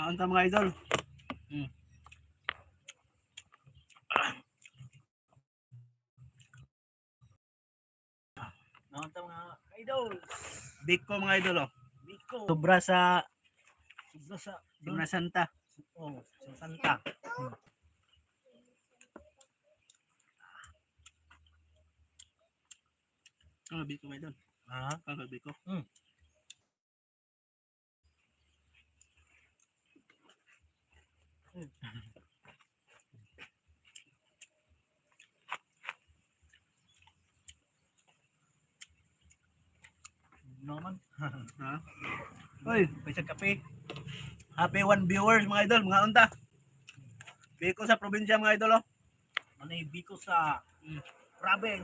Mga mga idol. Mga mga idol. Biko, mga idol, oh. Biko. Sobra sa Sobra sa Semana Santa. Oh, sa Santa. Ano biko, mga idol? Ha? Ano biko? Naman. Ha? Uy, May isang kape. Happy one viewers, mga idol, mga unta. Biko sa probinsya, mga idol, oh. Manay biko sa Raben,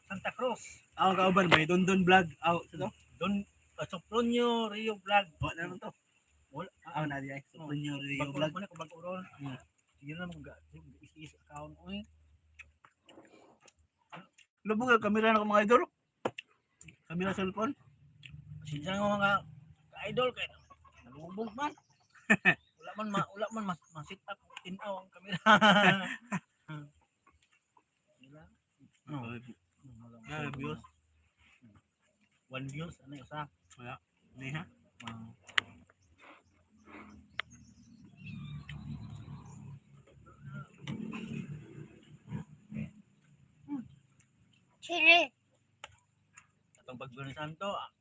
Santa Cruz. Ako kauban may Dondon Vlog. Aw, sa to? Don Sopronio Rio Vlog. Wala naman to. Wala. Aw na di ay. Sopronio Rio Bago Vlog. ko na kung bago ron. Sige na mag is account ko eh. Lubog ang kamera na ko, mga idol. Kamera cellphone. Pasensya nga mga idol kay nalubog man. Wala man mas ma-set up tinaw ang kamera. Wala. Oh, No. views. One views ano yung usa? Wala. Ni ha. Ah. Chili. Atong pag Santo. Ah,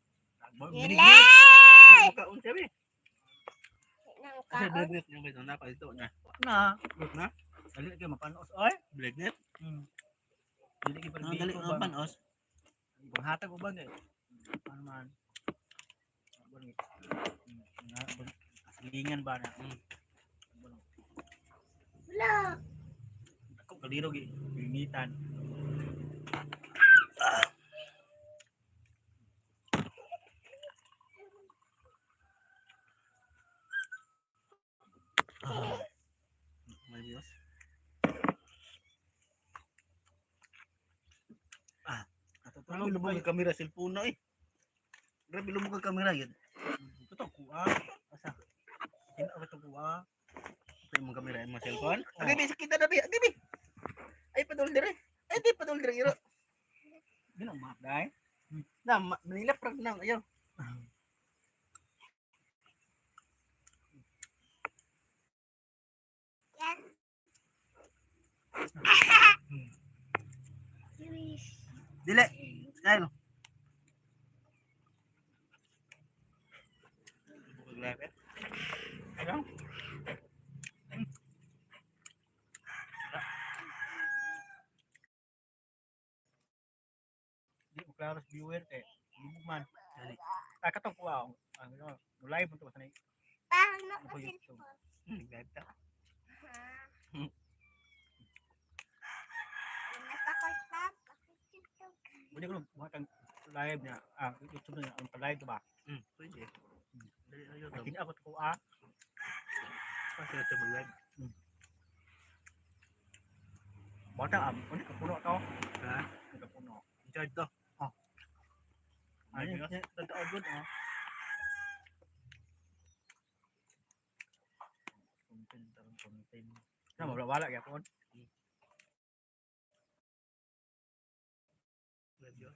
Chili. Makaon siya be. Nang Kasi kaon. vlog net yung ito na pa ito na. Na. Vlog na. Dali kay mapanos oy. Vlog net. Dili kay Ang dali ko ang panos. Panghatag uban kay. Ano man. Uban kay. Na silingan ba na. Wala. Ako kaliro gi gimitan. May views. Natutulog Grabe lubog ang kamera cellphone na eh. Grabe lubog ang kamera yun. Ito kuha. Asa? Tinaw ito kuha. Ito yung mga kamera yung mga cellphone. Oh. Agay be, sakita na be. Agay be. Ay padol dire. Ay di padol dire iro. Ginang map dai. Na Manila prag na ayaw. Yan. Jewish. Dili. Kaya no. Lubog ang grabe. Ano? Di mo klaro sa viewer kay lubog man. Dali. Ah, katong kuha. Ang ano, live mo to sa Parang Ako nakasilpon. YouTube. Live ta. Ha? Hmm. Pwede ko buhat ang live niya. Ah, YouTube na ang live to ba? Pwede. Dali na Ay, YouTube. tinaw ko to kuha. Kasi ito mag-live. Bata am, ano ka puno to? Ha? Ano ka puno? In charge to. Oh. Ano Ano yun? totoo good oh. Content taron content. Na wala wala gyapon. Live yun.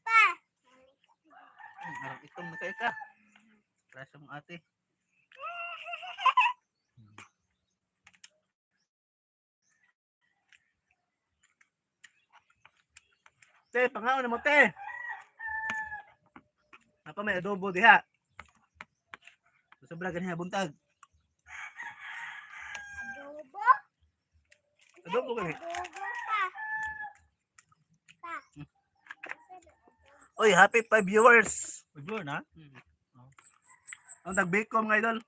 Pa. Arang itong na kayo ka. Klase mong ate. Te, pangaon na mo, te. Napa may adobo diha. Sobra ganyan buntag. Adobo? Adobo gani. Adobo pa. Pa. Oy, happy 5 viewers. Viewer na. Ang tagbiko, mga idol.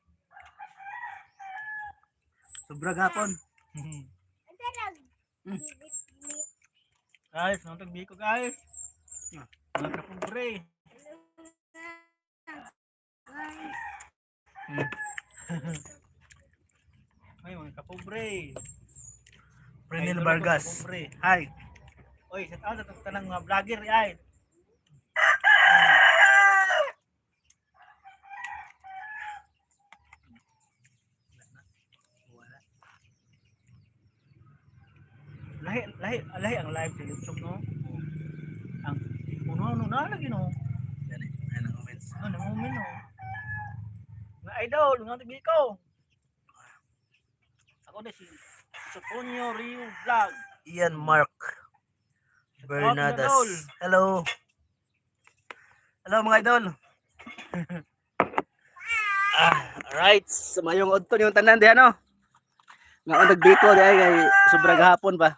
Sobra gapon. Ano lang? Bibit-bit. Guys, nantong biko guys. Ah. Mga kapobre. Ay. Ay, mga kapobre. Prenil Idol ako, Vargas. kapobre. Hi. Oy, shout out sa tanang mga vlogger ay. Lahi lahi lahi ang live sa YouTube, no. Ang uno no na lagi, no. Yan eh. Ayan ang comments. Ano mo no. Mga idol, mga tibiko. Ako na si Soponio Rio Vlog. Ian Mark Bernadas. Idol. Hello. Hello, mga idol. Alright. So mayong udto yung tanan diha, no. Nga ang nagbiko diha kay sobra gahapon pa.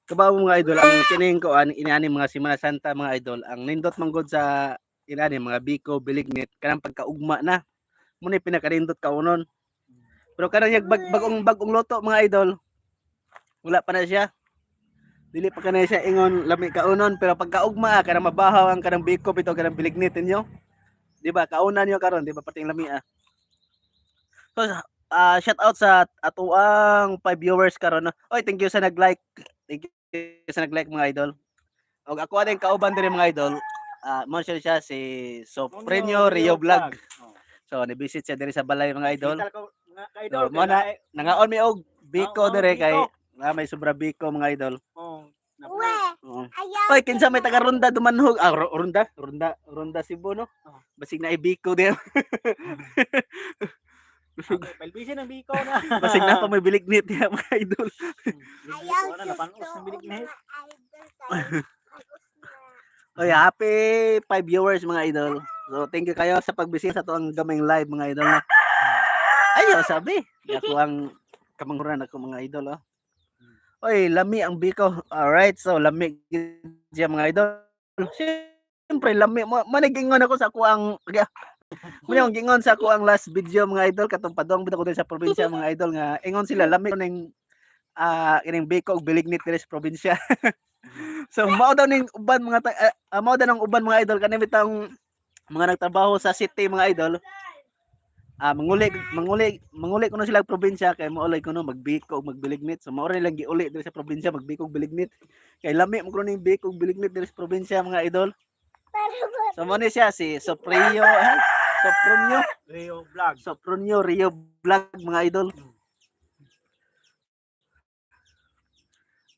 Kabaw, mga idol, ang kining ko an inani mga Semana Santa, mga idol, ang nindot manggod sa inani mga biko, bilignit, kanang pagkaugma na. Muna pinakanindot kaunon. Pero kanang yag bagong bagong luto, mga idol, wala pa na siya. Dili pa kanay siya ingon lami kaunon, pero pagkaugma kanang mabahaw ang kanang biko bitaw, kanang bilignit ninyo. Di ba? Kaunan niyo karon, di ba, pating lami ah. So shout out sa atuang 5 viewers karon, no. Oy, thank you sa nag-like. Thank you sa nag-like, mga idol. Og ako ading kauban diri, mga idol. Mo siya si Soprenyo Rio Vlog. Oh. So ni-visit siya diri sa balay, mga idol. Digital ko, mga idol. So, mo na nangaon mi og biko Oo, dire kay biko. may sobra biko, mga idol. Oh, Uwe. Oo. Ayaw. Oy, kinsa may taga Ronda dumanhog? Ah, Ronda, Ronda, Ronda Cebu, no. Oo. Basig na ibiko din. Palbisin ang biko na. Basig na pa may bilignit diha, mga idol. Ayaw na napanos susto ng bilig na. mga idol tayo. Tapos na. Oy, happy 5 viewers, mga idol. So, thank you kayo sa pagbisita sa atuang gamayng live, mga idol, no. Ayo, sabi. Ako ang kamanghuran ako, mga idol, oh. Oy, lami ang biko. Alright, so lami gid siya, mga idol. Siyempre lami mo manigingon ako sa ako ang mo yung gingon sa ako ang last video, mga idol, katong padong bitaw ko diri sa probinsya, mga idol, nga ingon sila lami ning kining biko og bilignit diri sa probinsya. So mao daw ning uban mga mao daw ng uban, mga idol, kani bitang mga nagtrabaho sa city, mga idol. Manguli manguli manguli kuno sila og probinsya kay moulay kuno magbiko og magbilignit. So mao ra nilang giuli diri sa probinsya, magbiko og bilignit. Kay lami mo kuno ning biko og bilignit diri sa probinsya, mga idol. Pero So mo ni siya si Soprio, ha? Sopronio, Rio Vlog. Sopronio Rio Vlog, mga idol.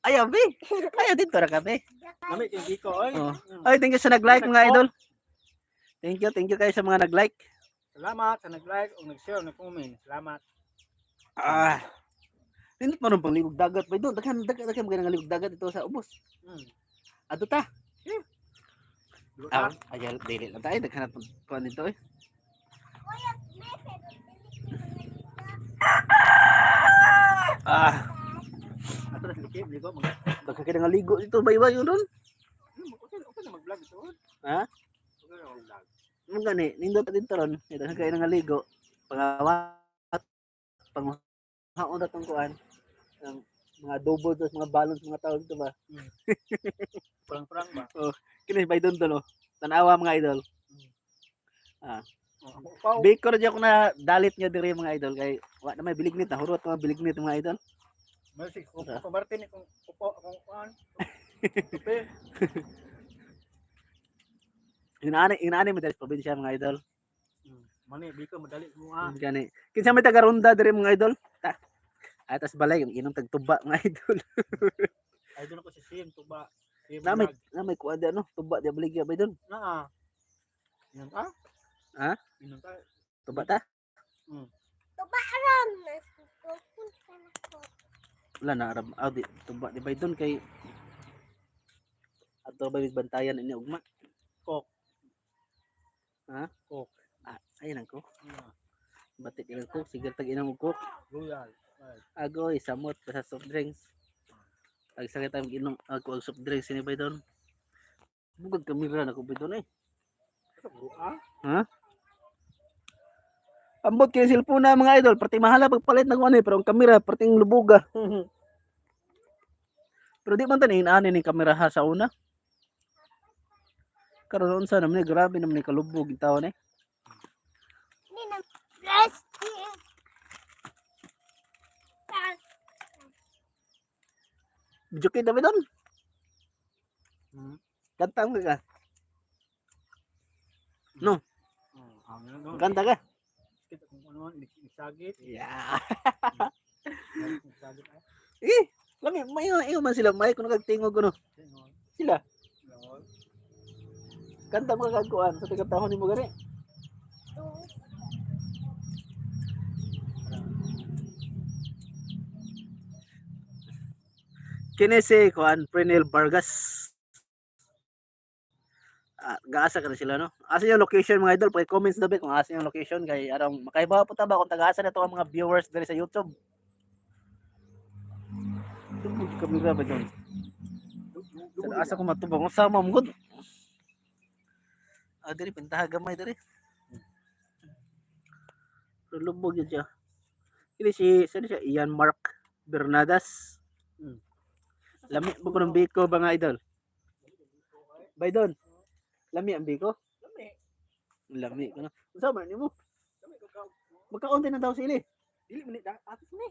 Ayaw, be. Ayaw dito ra kami. Lami kay biko oy. Oh. Ay, thank you sa nag-like, mga idol. Thank you kayo sa mga nag-like. Salamat sa nag-like o nag-share, nag-comment. Salamat. Ah. Nindot man pang ligog dagat ba doon. Daghan daghan daghan mga ligog dagat dito sa ubos. Ato ta. Duha. Ah, ayaw dili lang tayo daghan na kuan dito eh. may pero dili ko mga dito. Ato na likib, ligo mag. Daghan kay nga ligo dito ba iba yun ron? Okay, okay na mag-vlog ito. Ha? Okay na mag-vlog. Mo gani nindot dito ron. Daghan kay nga ligo. Pangawat panghaon na tong kuan. Ang mga adobo dos mga balon mga tao dito ba. Prang-prang ba? Kini bay doon oh. Tanawa, mga idol. Oh, ako upaw. Biko ra ko na dalit nga diri, mga idol, kay wa na may bilignit na hurot mga bilignit, mga idol. Mercy, kung kung Martin kung upo akong kuan. Kape. Inaani inaani mo diri sa probinsya, mga idol. Mani biko madali mo ah. Gani. Kinsa may taga Ronda diri, mga idol? Ta. Ay tas balay inom tag tuba, mga idol. Idol ko si Sim tuba. Sim Na may Vlog. na may kuan di ano, tuba di baligya ba idol? Na ah. Inom ta? Ha? Inom ta. Tuba ta? Tubaran. Tukun ka na ko. Wala na arab ah, di, tuba di ba idol kay ato ba bantayan ini ugma? Coke. Ha? Coke. Ah, ayun ang coke. Ah, Batik ilang coke, sigar tag inang og coke. Royal. Ay, Agoy, samot pa sa soft drinks. Ag sakit ang inom ako og soft drinks ini ba idol? Bugag kamera na ko ba idol eh. ito bro ah. Ambot kini cellphone na, mga idol, perti mahala pagpalit na ko ano eh, pero ang kamera perting lubuga. Pero di man tanin ani ni kamera ha sa una. Karon unsa naman ni, grabe naman ni kalubog yung taon eh. Hindi na. Plastic. Joke daw doon. Kanta mo ka. Oh, ang ano. Kanta ka. Kita kung ano man, nagsagit. Yeah. Eh, lami mayo iyo man sila may kuno kag tingog kuno. Sila kanta mo kag kuan sa tigantahon nimo gani. Kini si kuan Prenel Vargas. Ah, gaasa ka na sila, no? Asa yung location, mga idol? Paki-comments daw be kung asa yung location kay arang makaibaw po ta ba kung taga-asa na to ang mga viewers diri sa YouTube. Tubog kamera ba doon? Sa asa ko matubang usama mo gud. Ah, diri pintaha gamay diri. Pero lubog yun siya. Kini si sino siya? Ian Mark Bernadas. Lami mo ko ng biko ba nga, idol? Bay don. Lami ang biko? Lami. Lami ko na. Unsa man nimo? Lami ko ka. Magkaunti na daw sili. Dili man ni da atis ni.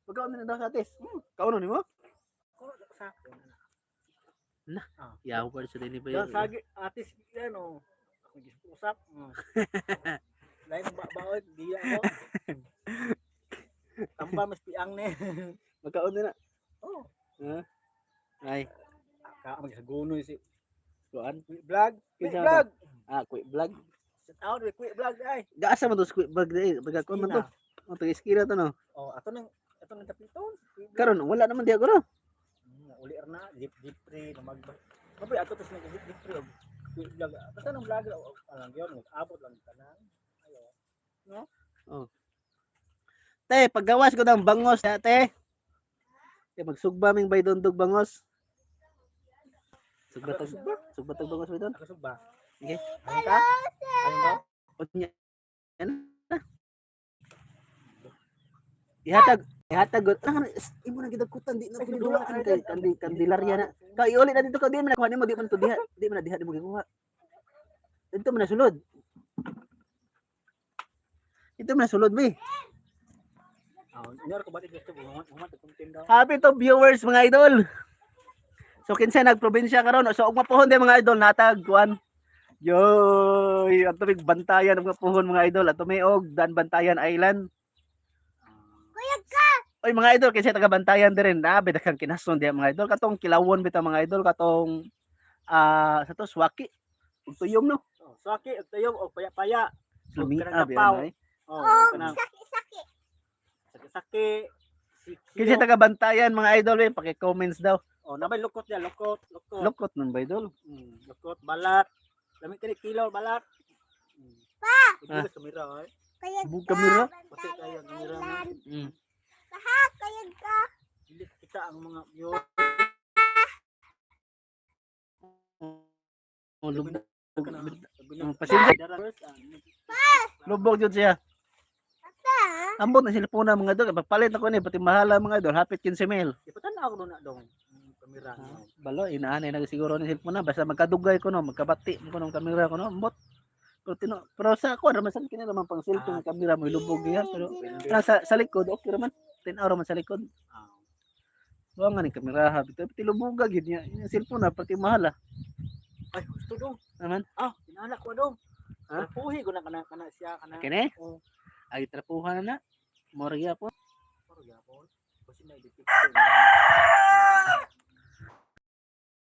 Magkaunti na daw sa atis. Kauno nimo? Kuno sa. Yaw pa sa dinhi ba Yan yun? sagi atis yan oh. Ako usap. Lain ba baod di ako. Tamba mas piang ni. Magkaunti na. Oh. Ha? Ay, Ka magsagunoy si kuan. Quick Vlog. Quick Kinsa ba? Vlog. Ah, quick vlog. Shout out with Quick Vlog ay. Gaasa man to sa quick vlog dai. Baga kuan man to. Iskina. Oh, taga iskina to, no. Oh, ato nang tapiton. Quick Vlog. Karon wala naman diya ko, no. Uli na jeep jeep pre na mag. Mabay ato tas nag jeep pre og Quick Vlog. Basta nang vlog oh, alang yun, abot lang tanan. Ayo. Te, paggawas ko ng bangos, ya, te. Te, magsugba ming bay dondog bangos. Sugba tag sugba tag bangos bay don. Ako sugba. Sige. Ayun ka? Ayun ka? Unya. Yan na. Ihatag, ihatag gud. Ah, imo na gidagkutan di na ko nidulaan kay kandi kandilarya na. Ka iuli na dito ka di man nakuha nimo, di man to diha, di man na diha nimo gikuha. Dito man na sulod. Ito man na sulod be. Ah, inyor ko ba dito human human content daw. Happy to viewers, mga idol. So kinsa nagprobinsya karon so ug mapuhon din, mga idol, natag kuan. Yoy, ang tubig bantayan og mapuhon, mga idol, ato may og Dan Bantayan Island. Kuya ka! Oy mga idol, kinsa taga Bantayan diri na be daghang kinason diha, mga idol, katong kilawon bitaw, mga idol, katong ah sa to Swaki. Ug tuyom, no. Oh, saki og tayom og paya-paya. Og Lumi kanang ah, bi kapaw. ay. Oh, Oh, kanang saki-saki. saki-saki. Kinsa taga Bantayan, mga idol, eh, paki-comments daw. Oh, nabay lukot niya, lukot, lukot. Lukot nun ba, idol? Lukot, balat. Lami kini kilo balat. Pa! Pa. Ah. Kamera ay. Kaya Bug ka, kamera? Pati kayo, Bantayan kamera na. Island. Ha, kaya ka. Dili kita ang mga viewer. Oh, lubog. Kanang Pasensya. Lubog jud siya. Pa! Ambot na sila puna, mga idol. Pagpalit ako ni, pati mahala, mga idol. Hapit 15 mil. Ipatan ako na dong kamera. Balo, inaanay na siguro ni cellphone na. Basta magkadugay ko no, magkabati ko ng kamera ko no, ambot. Pero, tino, pero sa ako, raman sa kini naman pang cellphone ng kamera mo, ilubog niya. Pero sa likod, okay raman. 10 hour man sa likod. Ah. Wa nga ni kamera ha. Pero tilubuga gid niya. Yung cellphone na, pati mahal ah. Ay, gusto dong. Naman? Ah, inalak ko dong. Ha? Puhi ko na kana kana siya kana. Kini? Oh. Ay, trapuhan na na. Morya po. Pero gyapon. Kasi na i-picture.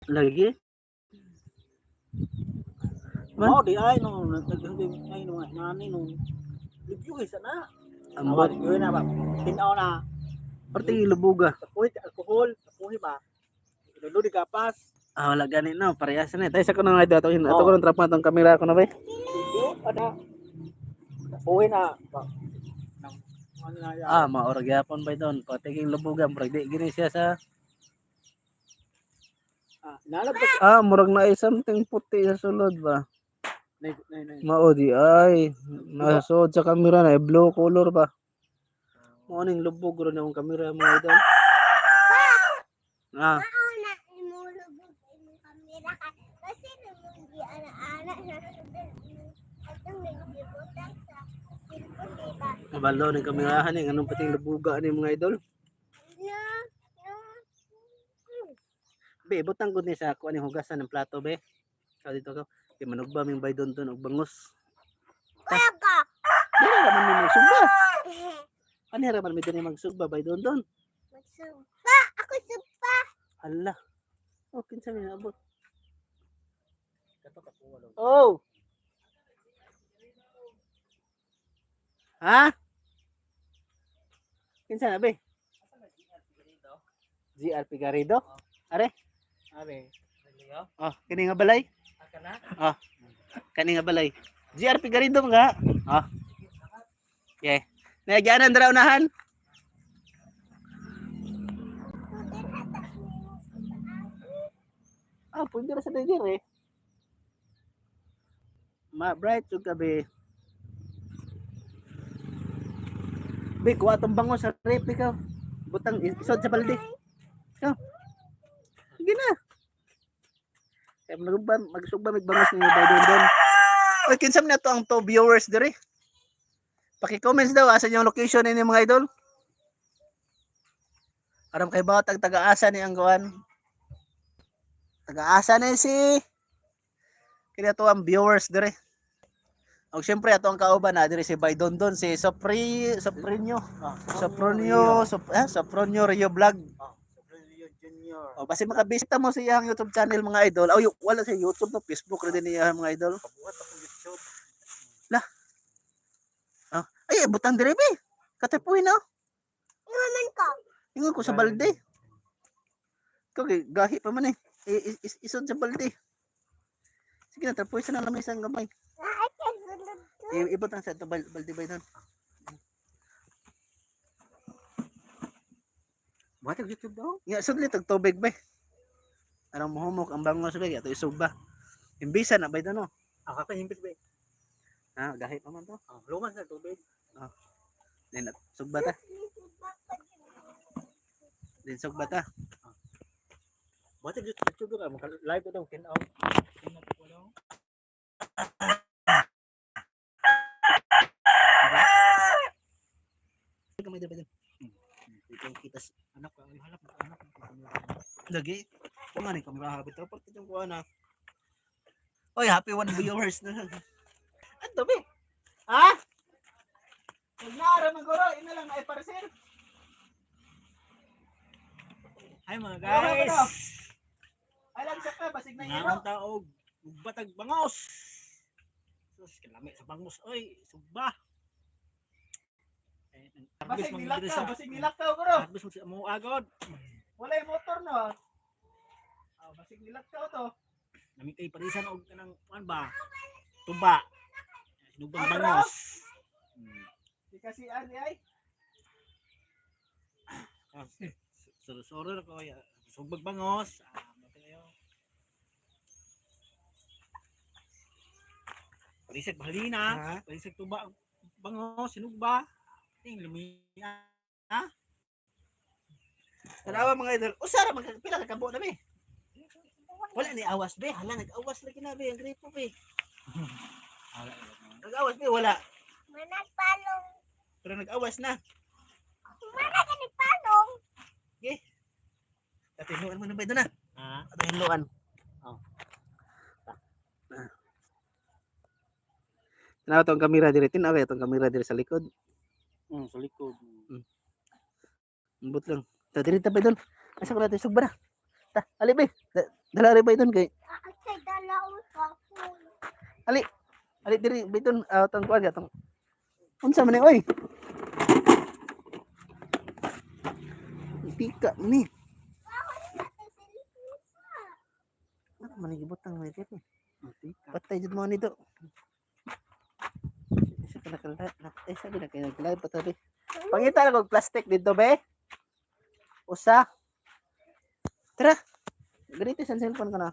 Lagi. Man. Mao di ay no nag ay no nani no. Review isa na. Ambot. Review na ba. Tinaw na. Pati lubuga. Tapuhi alcohol, tapuhi ba. Ilulo di kapas. Ah, wala gani no, parehas na. Tayo sa kuno nga ato ato Oh. ko ng trapuhan tong kamera ko na ba. Review ana. Tapuhi na. Ba. Nang ano na yan. Ah, maor gyapon ba don? Patiging lubuga murag di gini siya sa Ah, nalab ka. Ah, murag na something puti sa sulod ba. Nay nay nay. Mao di ay nasa suod sa kamera na eh, blue color ba. Mao ning lubog ron akong kamera, mga idol. Ah, Mao na imulubog imong kamera ka. Kasi namang di ana-ana na sundan imong atong nagibutang sa cellphone, di ba? mabalo ning kamerahan ni anong pating lubuga ni, mga idol. No, no. Be, butang gud ni sa kuan ni hugasan ng plato be. Sa dito ko. Kay manugba ming bay don don og bangos. Kuya ka! Dili ra man mo sugba. Kanira man mi dinhi magsugba bay don don. Magsugba! Ako sugba! Hala. Oh, kinsa may naabot? Kato kapuha daw. Oh. Ha? Kinsa na be? GR Pigarido? Are? Are. Oh, kini nga balay? Oh. Kani nga balay. GR Pigarido nga. Oh. Okay. Nagyanan dara unahan. Ah, pwede ra sa dire eh. Ma bright jud ka be. Be, kuha tong bango sa rep ikaw. Butang isod sa balde. Ikaw. Sige na. Kaya magsugba, magsugba mig bangos ninyo bay don don. Oy, kinsa man na to ang to viewers dire? Paki-comments daw asa yung location ninyo mga idol. Aram kay bawat ang taga-asa ni ang gawan. Taga-asa ni si kini ato ang viewers dire. Og syempre ato ang kauban na dire si Bay Dondon, si Sopri Soprinyo, Ah, Sopronio, Sopronio Rio Vlog. Ah, Sopronio Junior. O basi makabisita mo sa iyang YouTube channel mga idol. Ay, wala sa YouTube no, Facebook ra din niya mga idol. Kabuhat akong YouTube. Ah, ay butang dire be. Katipuhin na. Iwanan ko. Ingon ko sa balde. Ikaw kay gahi pa man eh. Isod sa balde. Sige na, tapusin sa na lang isang gamay. Ay, kay sulod ko. Ibutang sa ito balde ba yun? Buhat ang YouTube daw. Nga, sudlit og tubig ba? Anong muhumok ang bangos ba? Ato isog ba? Imbisa na ba ito no? Ah, kakahimpis ba? Ah, gahi pa man to. Ah, luman sa tubig. Then, sugba ta. Then sugba ta. Buhat ang YouTube daw. Live ko daw. Kinaw. Kinaw ko daw. Kamay ba dun? Ikaw kita Anak ko, ang halap anak ko. lagi. Kung ano kami mahabit to, pagkat yung kuha na. Oy, happy one viewers na. Ano be? Ha? Pag naara man guro, ina lang ay parcel. Hi mga Ano ba guys. to? Ay lang sa ka, basig na iro. Ngaon taog batag bangos. Sus, kalami sa bangos oy, sugba. Eh, Basig harvest man nilakaw, diri sa- basig nilakaw guro. Harvest mo sa mo agod. Wala yung motor no. Ah, basig nilakaw to. Lami kay parisan og kanang kuan ba? Tuba. Sinubang Ah, bangos. Di kasi ani ay. Ah, Suro-suro na ko ya. Sugbag bangos. Ah, mati kayo. Parisag bahalina. Ha? Parisag tuba bangos sinugba. Ting lumiya. Tanawa mga idol. Usara man pila ka kabo na be. Wala ni awas be. Hala nag-awas lagi na be ang gripo be. Nag-awas be wala. Manag palong. Pero nag-awas na. Manag ni palong. Atinuan mo na ba doon na? Ha? Atinuan. Oh. Tanawa tong kamera dire, tinawa itong kamera dire sa likod. Sa likod. Ambot lang. Ta dire ta ba doon? Asa ko natin sugbara. Ta, ali be. Dala rin ba doon kay Ay, kay dalaw ko. Ali diri ba doon tong kuan gatong. Unsa man ni oy? Pika man ni. Ano man ni gibutang ni diri? Patay jud mo nito. Isa ka nakala, eh sabi na kayo nag-live pa tabi. Pangita na kog plastic dito be. Usa. Tara. Ganito sa cellphone ko na.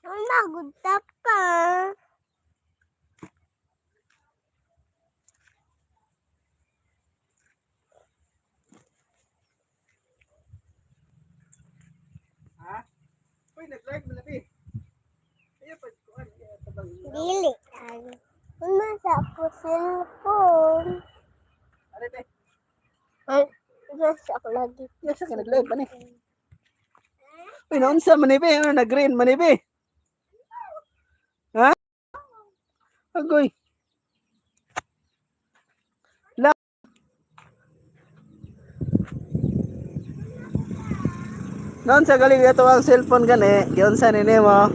Ang nagudta pa. Ha? Uy, nag-live mo na be. Ayaw pa kuan tabang. Dili. Ano? Nasa ako cellphone. Are be. Ay, nasa ako lagi. Yes, ka nag-live pa ni. Uy, naunsa man ni be? Ano na green man ni be? Ha? Agoy. La. Noon sa galing ito ang cellphone gani, giunsa ni nimo.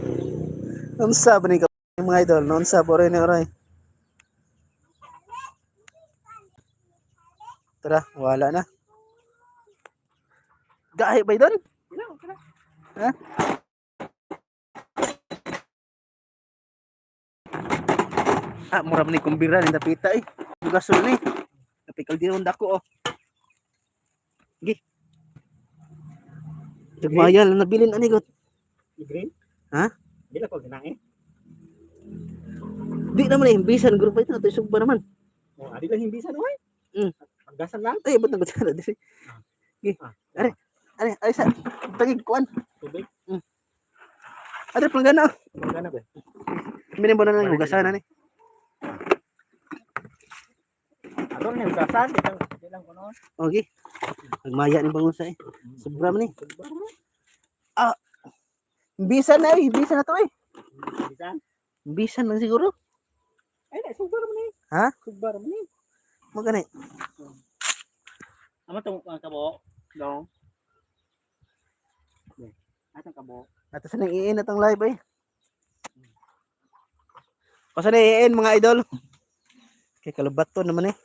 Unsa ba ni ka mga idol? Noon sa bore ni oray. Tara, wala na. Gahi ba idol? Ha? Ah, mura man ni kumbira ni dapita eh. Bugasol ni. Napikal din dako oh. Gi. Tagmayan lang nabilin ani got. Libre? Ha? Di lang ko ginae. Di naman eh, bisan grupo ito nato sugba naman. Oh, adi lang himbisan oy. Paggasan lang. Ay, ba't nagod sana diri? Gi. Are, are, ay sa tagig kuan. Tubig. Are planggana. Planggana ba? Minin mo na lang hugasan ani. Aron ni hugasan, di lang kuno. Okay. Nagmaya ni bangon sa eh. Sobra man eh. Ah. Bisan na eh, bisan na to eh. Bisan. Bisan lang siguro. Ay, na sugba man eh. Ha? Sugba man eh. Magani. Amo tong ang kabo. Dong. Atong kabo. Ato sa nang iin atong live eh. Pasa na iin mga idol. Kay kalubat to naman eh.